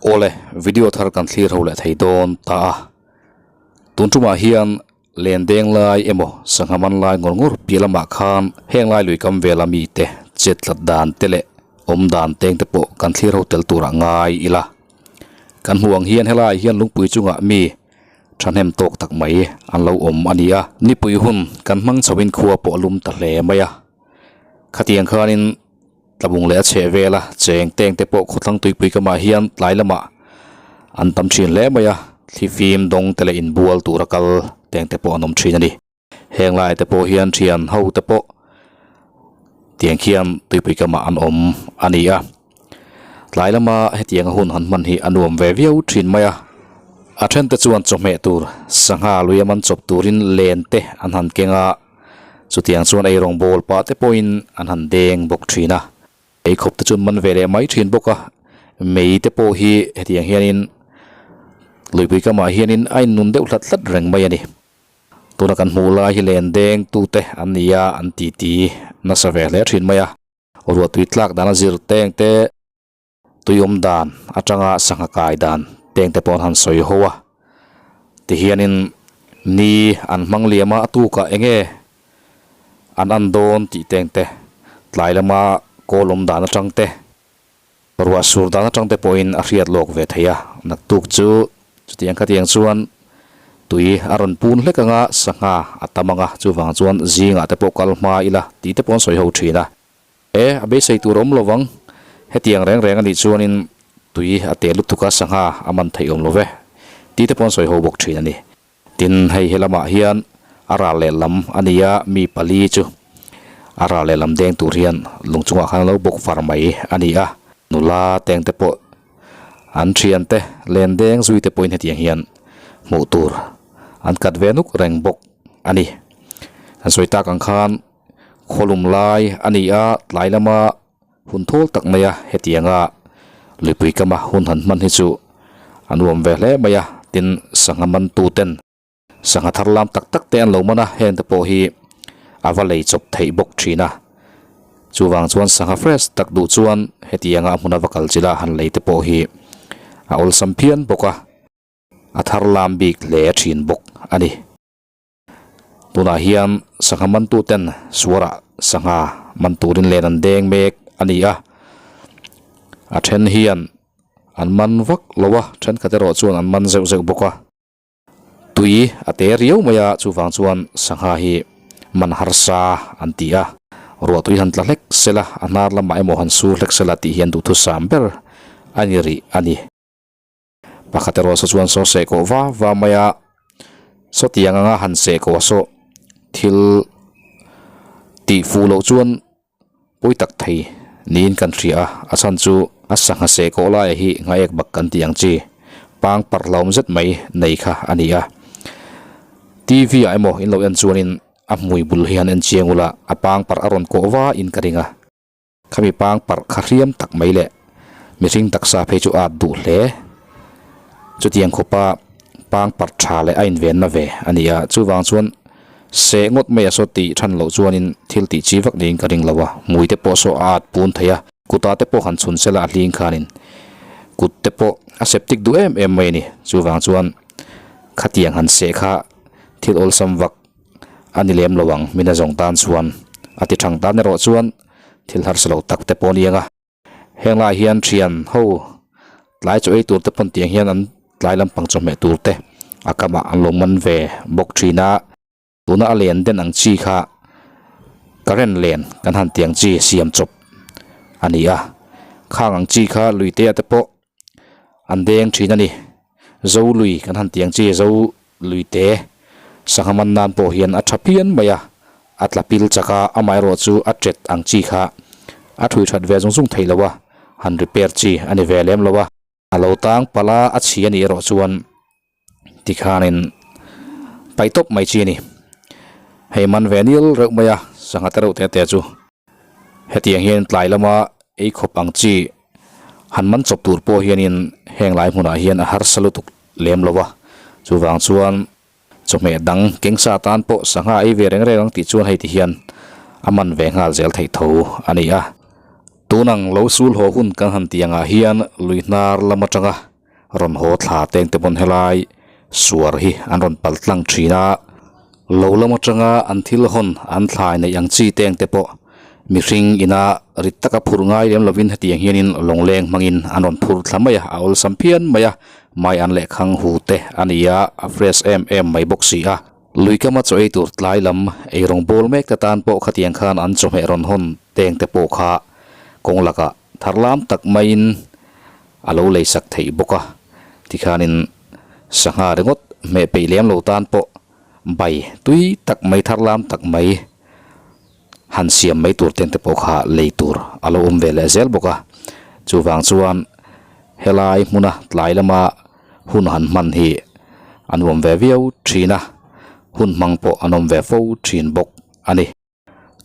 Awle, video thar kan thlir ho leh thei dawn ta a. Tun tumah hian len deng lai emaw sangha man lai ngawr ngawr piah lamah khan heng lai lui kam vela mite chet tlat dan te leh awm dan teng te pawh kan thlir ho tel turah ngai ila. Kan hmuh ang hian helaiah hian lungpui chungah mi thahnem tawk tak mai an lo awm a ni a. Nipui hun kan hmang chhoin khua pawh a lum ta hle mai a. Khatiang khanin. Tlabung leh a chheh vela cheng teng te pawh khawthlang tuipui kamah hian tlai lamah an tam thin hle mai a, thlifim dawng te leh inbual tura kal teng te pawh an awm thin a ni. Heng lai te pawh hian thian ho te pawh tiang khian tuipui kamah an awm a ni a, tlai lama hetianga hun han hman hi a nuam ve viau thin mai a, a then te chuan chawhmeh tur sangha lui a man chawp turin len te an han keng a. Chutiang chuan ei rawngbawl pah te pawhin an han deng bawk thin a, ei khawp te chuan man ve leh mai thin bawk a, mei te pawh hi hetiang hianin luipui kamah hianin a innun deuh hlat hlat reng mai a ni. Tuna kan hmuh lai hi len deng tute an ni a, an titi nasa ve hle thin mai a, ruahtui tlak dana zir teng te, Tui awm dan atanga sangha kai dan teng te pawh an han sawi ho a, tihianin ni an hmang liam a, a tukah eng nge an an dawn tih teng te, tlai lama kawl awm dan atang te, ruah sur dan atang te pawhin a hriat lawk ve thei a, naktuk chu chutiang khatiang chuan tui a rawn pun hlek anga sangha a tam anga chuvang chuan zingah te pawh kal hma ila tih te pawh an sawi ho thin a. E, a beisei tur awm lovang. Hetiang reng reng a nih chuanin tui a te lutuk a, sangha a man theih awm lo ve tih te pawh an sawi ho bawk thin a ni. Tin, hei he lamah hian a ral leh lam a ni a, mi pali chu a ral leh lam deng tur hian lung chungah khan a lo bawk far mai a ni a. Nula teng te pawh an thian te len deng zui te pawhin hetiang hian hmuh tur an kat ve nuk reng bawk a ni. An sawi tak ang khan. Khawlum lai a ni a, tlai lama hun thawl tak mai a, hetianga luipui kama hun han hman hi chu a nuam ve hle mai a, tin sangha mantu ten sangha thar lam tak tak te an lo man a, heng te pawh hi a va lei chawp theih bawk thin a, chuvang chuan sangha fresh tak duh chuan hetianga a hmuna va kal chila han lei te pawh hi a awlsam phian bawk a, a thar lam bik hle thin bawk a ni. Tunah hian sangha mantu ten suarah sangha man turin len an deng mek a ni a, a then hian an man vak lo a, thenkhat erawh chuan an man zeuh zeuh bawk a. Tui a te riau mai a, chuvang chuan sangha hi man harsa an ti a, ruah tui han tla hlek sela, a hnar lamah emaw han sur hlek sela tih hian duhthusam ber a ni rih a ni. Pakhat erawh saw chuan saw seh kawh va va mai a, sawtiang anga han seh kawh saw thil tih fuh loh chuan pawi tak thei niin kan hria a, a chhan chu a sangha seh kawh laia hi nghaek bak kan tih ang chi pang parh hlauhawm zet mai nei kha a ni a. T V ah emaw in lo en chuanin a hmui bul hi han en chiang ula a pang parh a rawn kawh va in ka ring a. Khami pang parh kha hriam tak mai leh mihring taksa phei chu at duh hle. Chutiang khawpa pang parh tha leh a invenna ve a ni a, chuvang chuan seh ngawt mai a saw tih than loh chuanin thil tih chi vak niin ka ring lo a, hmui te pawh saw a at pun thei a, kutah te pawh han chhun sela a hling khanin kut te pawh a septic duh em em mai a ni. Chuvang chuan khatiang han seh kha thil awlsam vak a ni lem lo ang, mina zawng tan chuan a ti thang tan erawh chuan thil harsa lo tak te pawh a ni ang a. Heng laiah hian thian ho tlai chaw ei tur te pawn tiang hian an tlai lampang chawhmeh tur te a kamah an lo man ve bawk thin a. Tuna a len den ang chi kha current len kan han tiang chi siam chawp a ni a. Khang ang chi kha lui te ah te pawh an deng thin a ni. Zo lui kan han tiang chi zo lui te sangha man nan pawh hian a tha phian mai a, a tla pil chak a, amaherawh chu a tet ang chi kha a thui that ve zung zung theih lo a, han repair chi a ni ve lem lo a. A lo tang palh a, a chhi a nih erawh chuan tikhanin paih tawp mai chi a ni. Hei man ve nil reuh mai a, sangha te reuh te te chu hetiang hian tlai lama ei khawp ang chi han man chawp tur pawh hianin heng lai hmunah hian a harsa lutuk lem lo a, chuvang chuan chawhmeh dang keng sa tan pawh sangha ei ve reng reng ang tih chuan hei ti hian a man ve nghal zel theih tho a ni a. Tunang lo sul haw hun kan han tih angah hian lui hnar lam atanga. Rawn haw thla teng te pawn helai suar hi an rawn pal tlang thin a, lo lam atanga an thil hawn an thlai neih ang chi teng te pawh mihring ina rit taka phur ngai lem lovin hetiang hianin lawngleng hmangin an rawn phur thla mai a, a awlsam phian mai a, mai an leh khang hu te a ni a, a fresh em em mai bawk si a. Lui kama chaw ei tur tlai lam eirawng bawl mek te tan pawh khatiang khan an chawhmeh rawn hawn teng te pawh kha kawng lakah thar lam tak maiin a lo lei sak theih bawk a, tikhanin sangha ringawt hmeh peih lem lo tan pawh bai tui tak mai thar lam tak mai han siam mai tur ten te pawh kha lei tur a lo awm ve leh zel bawk a, chuvang chuan helai hmuna tlai lama hun han hman hi a nuam ve viau thin a, hun hmang pawh an awm ve fo thin bawk a ni.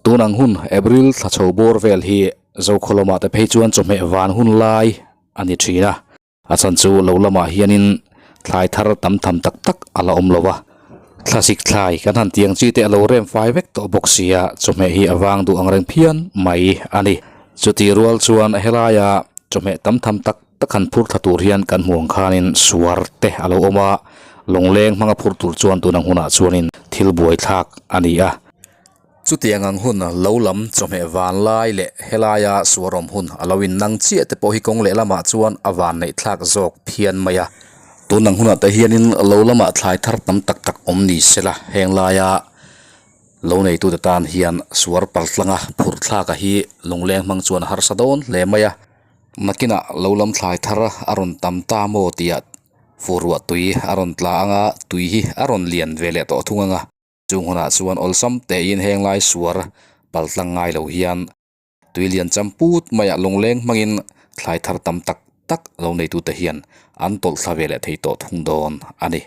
Tun ang hun April thla chho bawr vel hi Zokhaw lamah te phei chuan chawhmeh van hun lai a ni thin a, a chhan chu lo lamah hianin thlai thar tam tham tak tak a la awm lo a, thlasik thlai kan han tiang chi te a lo rem fai vek tawh bawk sia chawhmeh hi a vang duh ang reng phian mai a ni. Chutih rual chuan helaia chawhmeh tam tham tak tak han phur thla tur hian kan hmuh ang khanin suar te a lo awm a, lawngleng hmanga phur tur chuan tun ang hunah chuanin thil buaithlak a ni a. Chutiang ang hun lo lam chawhmeh van lai leh helaia suar awm hun a lo innang chiah te pawh hi kawng lehlamah chuan a van neih thlak zawk phian mai a. Tun ang hunah te hianin lo lamah thlai thar tam tak tak awm ni sela heng laia lo neitute tan hian suar paltlanga phurh thlaka hi lungleng hmang chuan a harsa dawn hle mai a. Nakinah lo lam thlai thar a rawn tam ta maw tih fur ruah tui a rawn tla anga tui hi a rawn lian ve leh tawh thung anga. Chung hunah chuan awlsam tein heng lai suar paltlang ngai lo hian tui lian cham put maiah lawngleng hmangin thlai thar tam tak tak lo neitute hian an tawlh thla ve leh thei tawh thung dawn a ni.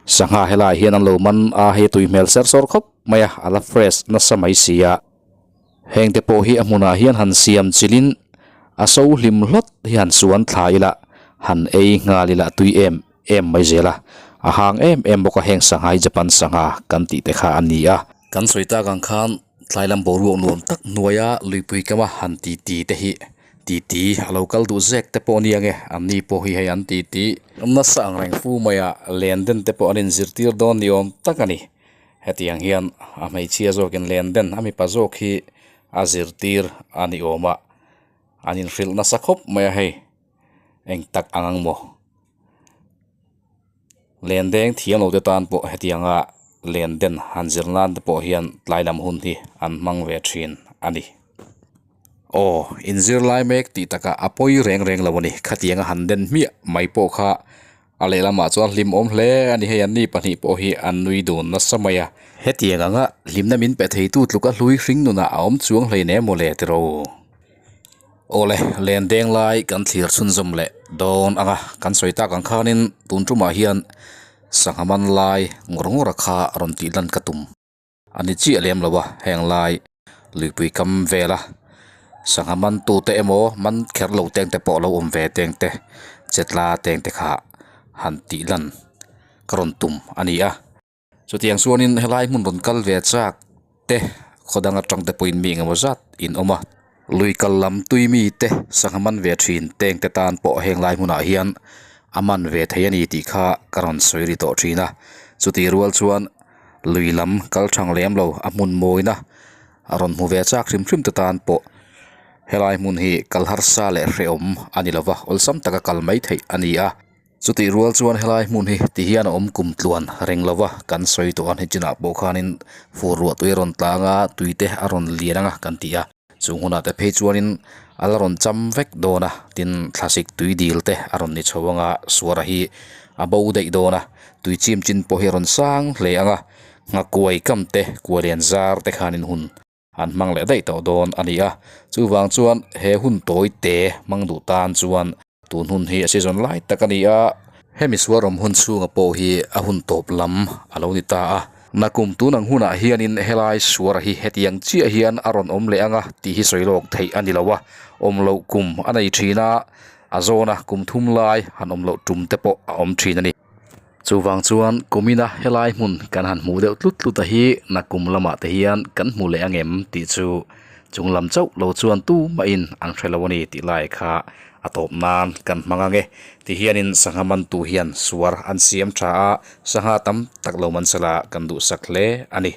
Sangha helaiah hian an lo man a, hei tui hmel ser sawr khawp mai a, a la fresh nasa mai si a. Heng te pawh hi a hmunah hian han siam chilhin a so hlim hlawt hi han suan thla ila, han ei nghal ila tui em em mai zel a, a hang em em bawk a heng sangha hi Japan sangha kan tih te kha a ni a. Kan sawi tak ang khan tlai lam boruak nuam tak hnuaia luipui kama han titi te hi titi a lo kal duh zek te pawh a ni ang e, an ni pawh hi hei an titi nasa ang reng fu mai a, len den te pawh an inzirtir dawn ni awm tak a ni. Hetiang hian a hmeichhia zawkin len den a mipa zawk hi a zirtir a ni awm a, an inhrilh nasa khawp mai a hei eng tak ang ang maw? Len deng thiam lo te tan pawh hetianga len den han zir nan te pawh hian tlai lam hun hi an hmang ve thin a ni. Aw, inzir lai mek tih takah a pawi reng reng lo a ni, khatianga han den hmiah mai pawh kha A lehlamah chuan hlimawm hle a ni hei anni pahnih pawh hi an nui dun nasa mai a. Hetiang anga hlimna min pe theitu tluka hlui hring nunah a awm chuang hlei nem mawle tiro. Awle, len deng lai kan thlir chhunzawm leh dawn anga kan sawi tak ang khanin tun tumah hian sangha man lai ngawr ngawr a kha rawn tih lan ka tum. A ni chiah lem lo a, heng lai luipui kam vela sangha man tute emaw man kher lo teng te pawh lo awm ve teng te chetla teng te kha han tih lan ka rawn tum a ni a. Chutiang chuanin helai hmun rawn kal ve chak te khaw dang atang te pawhin mi engemaw zat in awm a, lui kal lam tui mi te sangha man ve thin teng te tan pawh heng lai hmunah hian a man ve thei a ni tih kha ka rawn sawi ri tawh thin a, chutih rual chuan. Lui lam kal thang lem lo a hmun mawina a rawn hmu ve chak hrim hrim te tan pawh helai hmun hi kal harsa leh hrehawm a ni lova awlsam taka kal mai theih a ni a chutih rual chuan helai hmun hi ti hian a awm kum tluan reng lova kan sawi tawh a ni chinah pawh khanin fur ruah tui a rawn tlang a tui te a rawn lian anga kan ti a. Chung hunah te phei chuanin a la rawn cham vek dawn a, tin thlasik tui dil te a rawn ni chho ang a, suara hi a bo daih dawn a, tui chim chin pawh hi a rawn sang hle ang a, nghakuai kam te kualian zar te khanin hun an hmang leh daih tawh dawn a ni a, chuvang chuan he hun tawi te hmang duh tan chuan Tun hun hi a season lai tak a ni a, hemi suarawm hun chhunga pawh hi a hun tawp lam a lo ni ta a. Nakum tun ang hunah hianin helai suara hi hetiang chiah hian a rawn awm leh ang a tih hi sawi lawk theih a ni lo a, awm loh kum a nei thin a, a zawna kum thum lai han awm loh tum te pawh a awm thin a ni. Chuvang chuan kumina helai hmun kan han hmuh deuh tlut tlut a hi nakum lamah te hian kan hmu leh ang em tih chu chung lam chauh lo chuan tumahin an hre lo a ni tih lai kha a. A tawp nan kan hmang ang e. Tihianin sangha mantu hian suar an siam tha a, sangha tam tak lo man sela kan duhsak hle a ni.